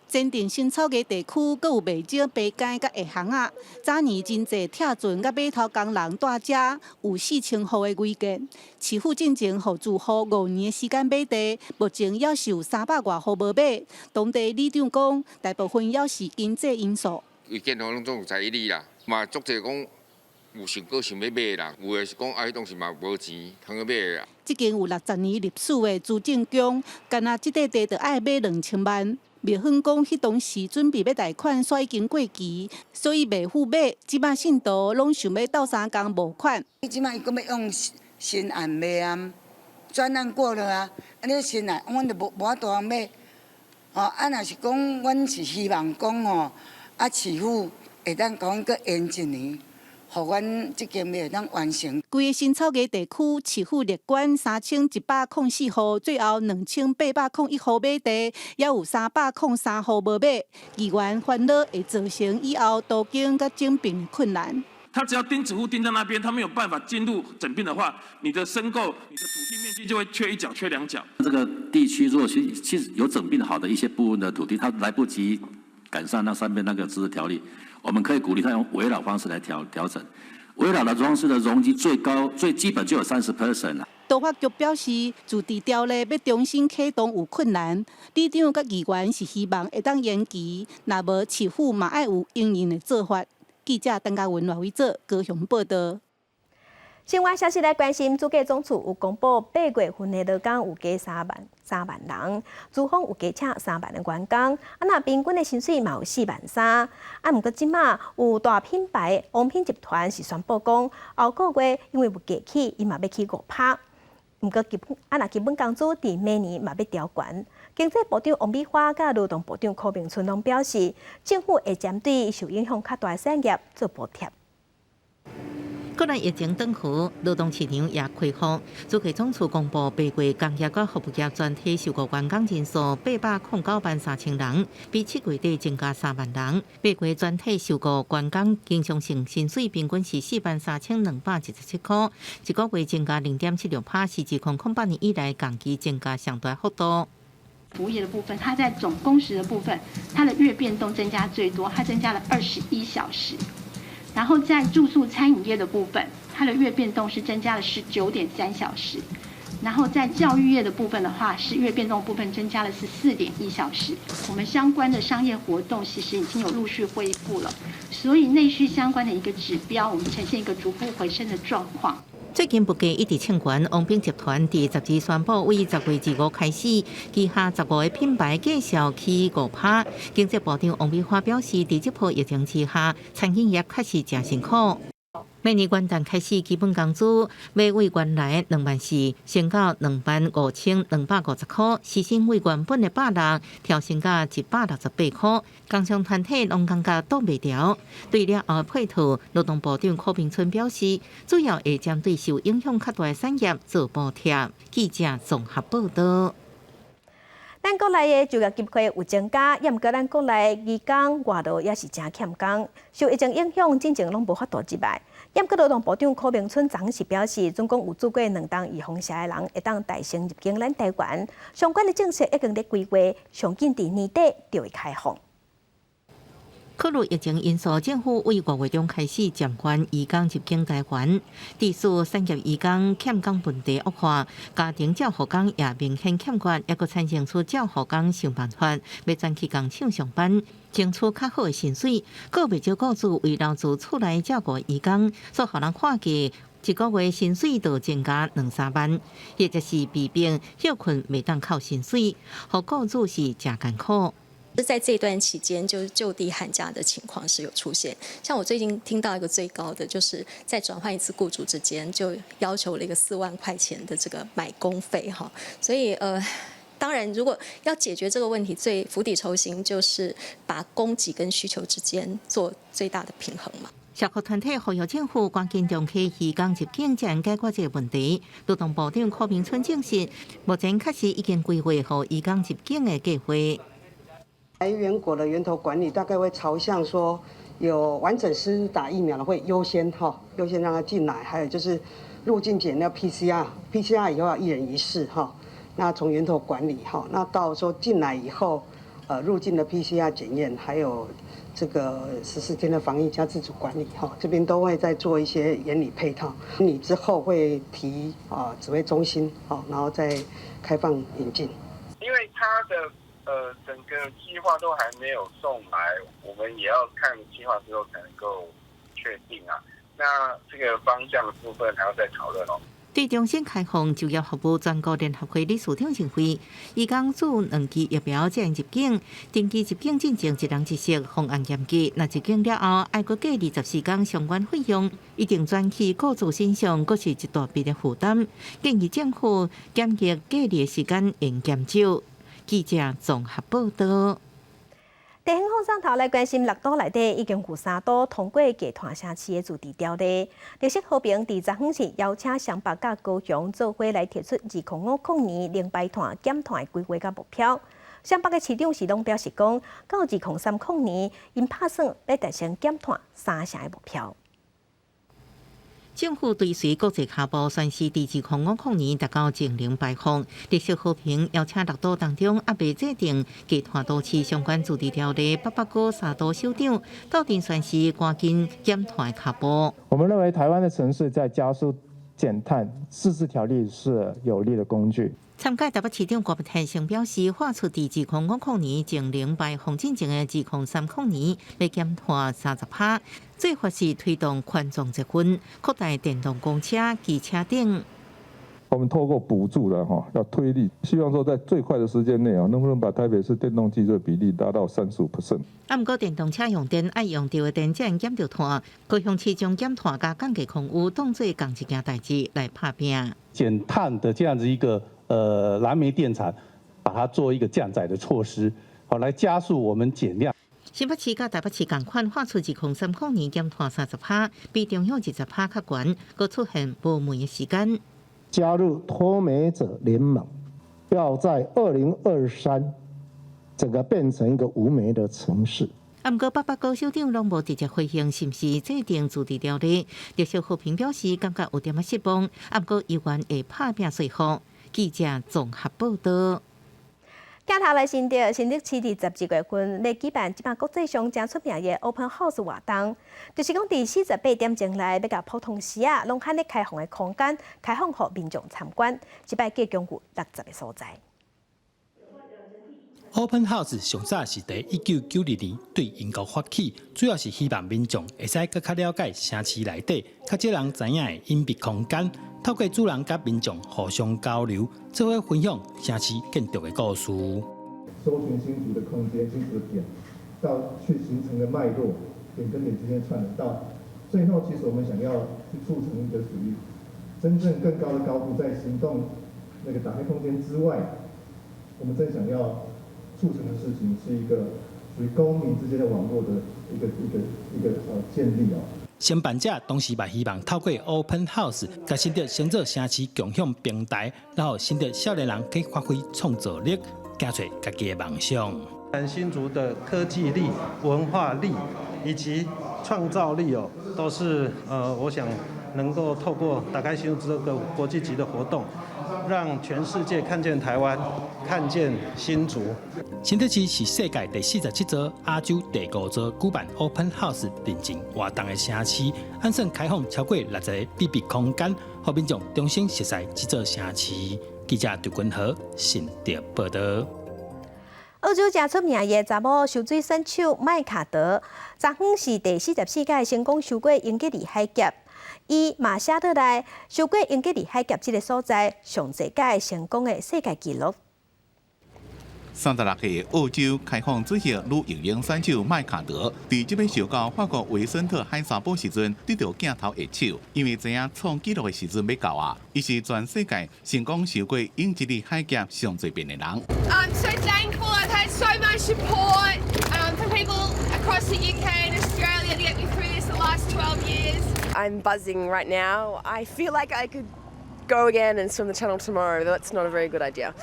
Speaker 28: 前鎮新草地地區，閣有袂少白街佮下巷仔。早年真濟拆船佮碼頭工人蹛遮，有4000戶的違建。市府進前予住戶5年的時間買地，目前猶是有300外戶無買。當地里長講，大部分猶是經濟因素。
Speaker 29: 違建戶攏總有在理啦，嘛足濟講有想過想欲買的人，有的是講啊，彼當時嘛無錢通去買啦。
Speaker 28: 這間有60年歷史的資政宮，干焦這塊地就愛買2000萬。廟方講，彼當時準備欲貸款，煞已經過期，所以袂赴買。這馬信徒攏想欲鬥相共募款。
Speaker 30: 這馬伊閣欲用新案賣啊，專案過了啊，按呢新案，阮就無法度通買。吼，啊，若是講，阮是希望講吼，啊，市府會當講閣延一年，予阮這間會當完成。
Speaker 28: 規個新草地地區，市府列管3104戶，最後2801戶買地，猶有303戶無買。議員煩惱會造成以後都更佮整併困難。
Speaker 3: 他只要釘子戶釘在那邊，他沒有辦法進入整併的話，你的申購、你的土地面積就會缺一角、缺兩角。
Speaker 4: 這個地區如果其實有整併好的一些部分的土地，他來不及趕上那上面那個自治條例，我們可以鼓勵他用危老方式來調整。危老的方式的容積最高最基本就有30% 啦。
Speaker 28: 都發局表示，自治條例欲重新啟動有困難，里長佮議員是希望會當延期，若無市府嘛愛有應用的做法。記者鄧家文、賴偉哲高雄報道。
Speaker 1: 新聞消息來關心，主計總處有公布8月份的勞工有加3萬3萬人，資方有加請3萬的員工，啊，若平均的薪水嘛有4萬3。啊，毋過這馬有大品牌王品集團是宣布講，後個月因為物價起，伊嘛欲起5%。毋過基本啊，若基本工資佇明年嘛欲調懸。經濟部長王美花佮勞動部長柯明春攏表示，政府會針對受影響較大的產業做補貼。
Speaker 11: 國內疫情轉好，勞動市場也開放。主計總處公布，8月工業佮服務業全體受僱員工人數809萬3千人，比7月底增加3萬人。8月全體受僱員工經常性薪水平均是43,217箍，一個月增加0.76%，是自2008年以來同期增加上大幅度。
Speaker 5: 服務業的部分，它在總工時的部分，它的月變動增加最多，它增加了21小時。然後在住宿餐飲業的部分，它的月變動是增加了19.3小時。然後在教育業的部分的話，是月變動部分增加了14.1小時。我們相關的商業活動其實已經有陸續恢復了，所以內需相關的一個指標，我們呈現一個逐步回升的狀況。
Speaker 11: 最近物價一直衝懸，王品集團佇12宣布，為10月25開始，旗下15個品牌繼續起5%。經濟部長王美花表示，佇這波疫情之下，餐飲業確實誠辛苦。明年元旦開始，基本工資欲為原來2萬4升到25,250箍，時薪為原本的160調升到168箍。工商團體攏感覺擋袂牢。對了後配套，勞動部長柯明春表示，主要會針對受影響較大的產業做補貼。記者綜合報道。
Speaker 1: 咱國內的就業機會有增加，也毋過咱國內移工外勞也是誠欠工，受疫情影響，進前攏無法度入來。也毋過勞動部長柯明春昨昏是表示，總共有做過兩冬預防射的人會當代先入境咱台灣，相關的政策已經佇規劃，上緊佇年底就會開放。
Speaker 11: 考慮疫情因素，政府為5月中開始暫緩移工入境台灣。致使產業移工欠工問題惡化，家庭照護工也明顯欠缺，抑閣產生出照護工想辦法，欲轉去工廠上班，爭取較好的薪水。閣袂少雇主為留住厝內照顧移工，所以予人看價一個月薪水就增加兩三萬，或者是被逼歇睏袂當扣薪水，予雇主是誠艱苦。
Speaker 7: 在這段期間，就是就地喊價的情況是有出現。像我最近聽到一個最高的，就是在轉換一次雇主之間，就要求了一個4萬塊錢的這個買工費哈。所以當然如果要解決這個問題，最釜底抽薪就是把供給跟需求之間做最大的平衡嘛。
Speaker 11: 社福團體呼籲政府趕緊重啟移工入境，才能解決這個問題。勞動部長柯明春證實，目前確實已經規劃予移工入境的計劃。
Speaker 8: 來源國的源頭管理大概會朝向說，有完整施打疫苗的會優先哈，優先讓他進來。還有就是入境檢要 PCR，PCR 以後要一人一室哈。那從源頭管理哈，那到說進來以後，入境的 PCR 檢驗，還有這個14天的防疫加自主管理哈，這邊都會再做一些研擬配套。你之後會提啊指揮中心，好，然後再開放引進。
Speaker 9: 因為他的整個計劃都還沒有送來，我們也要看計劃之後才能夠確定啊。那這個方向的部分還要再討論哦。
Speaker 11: 對重新開放就業服務全國聯合會理事長認為，移工注兩劑疫苗才能入境，登機入境進前一人一室方案嚴格。若入境了後，愛閣隔離14天相關費用一定轉去雇主身上，閣是一大筆的負擔。建議政府檢疫隔離的時間應減少。記者綜合報道。
Speaker 1: 地方放送頭來關心，六都內底已經有三都通過低碳城市的自治條例。綠色和平佇昨昏是邀請雙北佮高雄做伙來提出2050年零排碳減碳的規劃佮目標。雙北的市長是攏表示講，到2030年，𪜶拍算欲達成減碳三成的目標。
Speaker 11: 政府追隨國際跤步，宣示佇2050年達到淨零排放。綠色和平邀請六都當中，猶未制定低碳都市相關自治條例，北北高三都首長鬥陣宣示，趕緊減碳的跤步。
Speaker 6: 我們認為台灣的城市在加速減碳，自治條例是有力的工具。
Speaker 11: 參加台北市長郭台成表示，畫出佇2050年淨零排放進前的2030年，欲減碳30%，做法是推動環狀捷運、擴大電動公車、機車等。
Speaker 10: 我們透過補助的哈，要推力，希望說在最快的時間內啊，能不能把台北市電動機車比例達到35%？
Speaker 11: 啊，毋過電動車用電愛用著的電才會減著碳，高雄市將減碳佮降低空污當做仝一件代誌來拍拚。
Speaker 13: 減碳的這樣子一個燃煤電廠，把它做一個降載的措施，好來加速我們減量。
Speaker 11: 新北市佮台北市仝款畫出2030年減碳30%，比中央20%較懸，閣出現無煤的時間。
Speaker 14: 加入脫煤者聯盟，要在2023整個變成一個無煤的城市。
Speaker 11: 啊，毋過北北高首長攏無直接回應，是毋是制定自治條例？綠色和平表示感覺有點仔失望，啊，毋過猶原會拍拚說服。記者綜合報道。
Speaker 1: 鏡頭來新竹，新竹市佇12月份咧舉辦這擺國際上誠出名的 Open House 活動，就是講佇48點鐘內欲共普通時仔攏罕咧開放的空間開放予民眾參觀，這擺計共有60個所在。
Speaker 15: Open House 上早是佇1992年對英國發起，主要是希望民眾會使閣較了解城市內底較少人知影的隱秘空間，透過主人佮民眾互相交流，做伙分享城市建築的故事。
Speaker 19: 搜尋新竹的空間、新竹的點，到去形成的脈絡，點跟點之間串聯，到最後，其實我們想要去促成一個屬於真正更高的高度，在行動那個打開空間之外，我們正想要促成的事情是一個屬於公民之間的網絡的一個建立哦。
Speaker 15: 承辦者當時嘛希望透過 Open House，共新竹稱做城市共享平台，然後新竹少年人去發揮創造力，行出家己的夢想。
Speaker 20: 新竹的科技力、文化力以及創造力哦，都是我想能夠透過打開新竹這個國際級的活動，讓全世界看見台灣，看見新竹。
Speaker 15: 新竹市是世界第47座、亞洲第五座舉辦 Open House 認證活動的城市，按算開放超過60個秘密空間，予民眾重新熟悉這座城市。記者劉君和新竹報道。
Speaker 1: 澳洲誠出名的查某泅水選手麥卡德，昨昏是第44屆成功泅過英吉利海峽，伊嘛寫落來泅過英吉利海峽這个所在上濟屆成功的世界紀錄。
Speaker 24: 36歲澳洲開放水域女游泳選手麥卡德，佇這擺泅到法國維森特海沙堡時陣，得著鏡頭下手，因為知影創紀錄的時陣欲到啊！伊是全世界成功泅過英吉利海峽上濟遍的人。
Speaker 25: I'm so thankful. I've had so much support from people across the UK and Australia to get me through this the last 12 years.
Speaker 26: I'm buzzing right now. I feel like I could go again and swim the channel tomorrow. That's not a very good idea.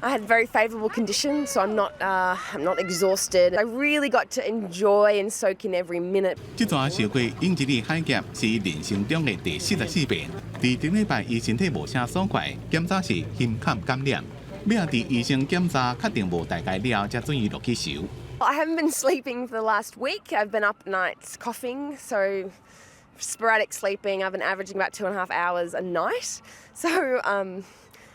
Speaker 26: I had very favourable conditions, so I'm not exhausted. I really got to enjoy and soak in every minute.
Speaker 24: 這逝泅過英吉利海峽是伊人生中的第44遍。佇頂禮拜，伊身體無啥爽快，檢查是胸坎感染。尾仔佇醫生檢查確定無代誌了後，才准伊落去泅。
Speaker 26: I haven't been sleeping for the last week. I've been up nights coughing, so sporadic sleeping. I've been averaging about 2.5 hours a night. So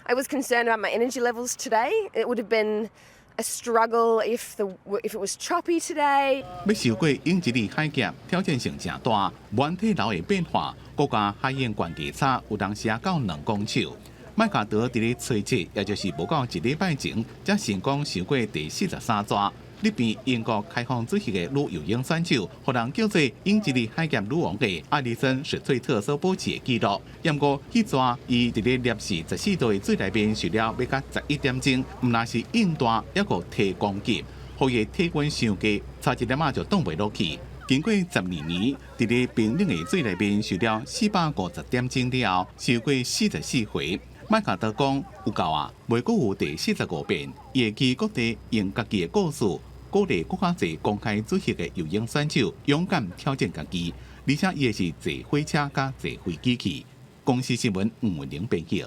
Speaker 26: I was concerned about my energy levels today. It would have been a struggle if it was choppy today.
Speaker 24: 欲泅過英吉利海峽，挑戰性誠大，軟體流的變化，閣加海湧懸低差，有當時到2公尺。麥卡德佇咧初七，也就是無夠一禮拜前，才成功泅過第43逝。這邊英國開放水域的女游泳選手，予人叫做英吉利海峽女王的艾麗森史翠特所保持的紀錄。毋過，彼逝伊佇咧攝氏14度的水內面泅了欲到11點鐘，毋但是應大，猶閣提攻擊，予伊體溫傷低，差一點仔就擋袂落去。經過12年，佇咧冰冷的水內面受了450點鐘了後，受過44回。麥卡德講有夠啊，袂閣有第45遍。伊會去各地用家己的故事，鼓勵閣較濟公開水域的游泳選手勇敢挑戰家己，而且伊會是坐火車佮坐飛機去。公視新聞吳文玲編輯。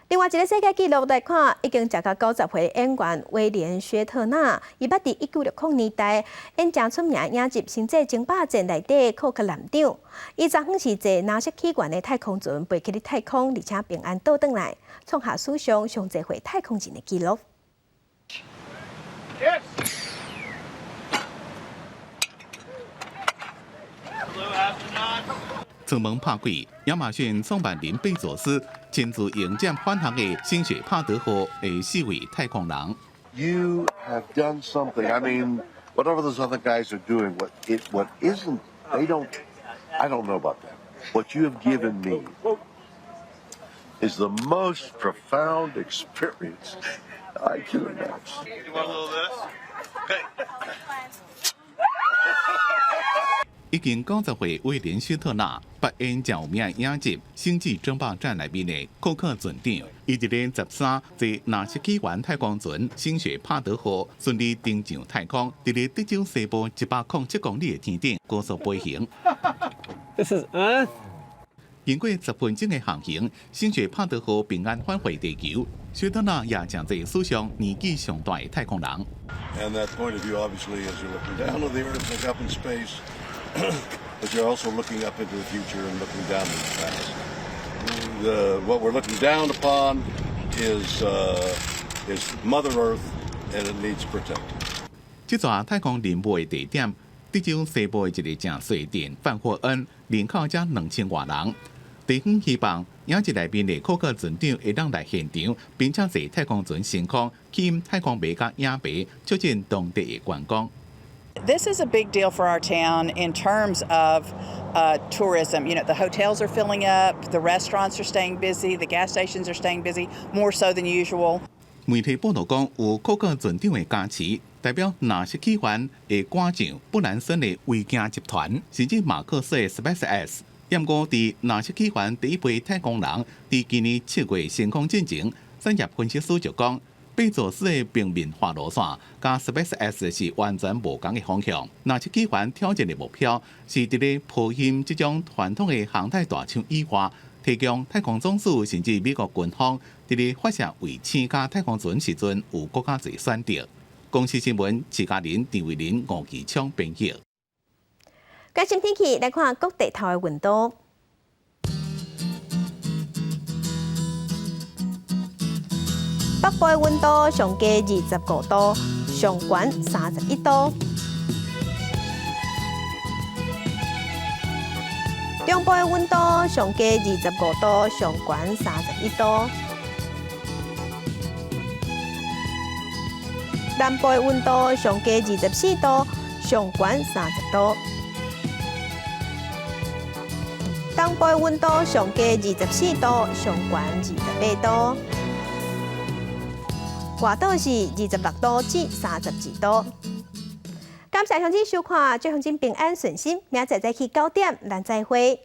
Speaker 1: 另外一个世界紀錄來看，已經食到90歲演員威廉薛特納，伊捌佇1960年代演誠出名影集《星際爭霸戰》內底庫克艦長。伊昨昏是坐藍色起源的太空船飛去咧太空，而且平安倒轉來，創下史上上濟歲太空人的紀錄。
Speaker 2: Yes. Hello, astronaut.
Speaker 24: 艙門拍開，亞馬遜創辦人貝佐斯親自迎接返航的新雪帕德號的四位太空人。
Speaker 12: You have done something. I mean, whatever those other guys are doing, what isn't, they don't, I don't know about that. What you have given me is the most profound experience I can imagine.
Speaker 2: You want a little of this? Okay.
Speaker 24: 已經90歲威廉薛特納扮演誠有名影集《星際爭霸戰》內面的庫克船長，伊佇咧13坐藍色起源太空船星雪帕德號順利登上太空，佇咧德州西部107公里的天頂高速飛行。
Speaker 2: This is 嗯。
Speaker 24: 經過10分鐘的航行，星雪帕德號平安返回地球。薛特納也成做史上年紀上大的太空人。
Speaker 12: And that point of view, obviously, as you're looking down on the Earth, look up in space, but you're also looking up into the future and looking down into the past. What we're looking down upon is Mother Earth, and it needs protecting.
Speaker 24: 這逝太空任務的地點，德州西部的一個誠細鎮范霍恩，人口才2000外人。地方希望影集內面的庫克船長會當來現場，並且坐太空船升空，吸引太空迷佮影迷，促進當地的觀光。
Speaker 16: This is a big deal for our town in terms of tourism. The hotels are filling up, the restaurants are staying busy, the gas stations are staying busy, more so than usual.
Speaker 24: 媒體報導講，有庫克船長的加持，代表藍色起源的官將布蘭森的維京集團，甚至馬斯克的 SpaceX。毋過佇藍色起源第一批太空人佇今年7月升空進前，產業分析師就講，貝佐斯的平民化路線，佮 SpaceX 是完全無仝的方向。藍色起源挑戰的目標是佇咧波音這種傳統的航太大廠以外，提供太空總署甚至美國軍方佇咧發射衛星佮太空船時陣有閣較濟選擇。公視新聞，徐嘉玲、陳慧琳、吳其昌編譯。
Speaker 1: 關心天氣，來看各地頭的溫度。北部的溫度上低25度，上懸31度。中部的溫度上低25度，上懸31度。南部的溫度上低24度，上懸30度。東部的溫度上低24度，上懸28度。外島是26度至32度。感謝鄉親收看，祝鄉親平安順心，明仔載早起9點，咱再會。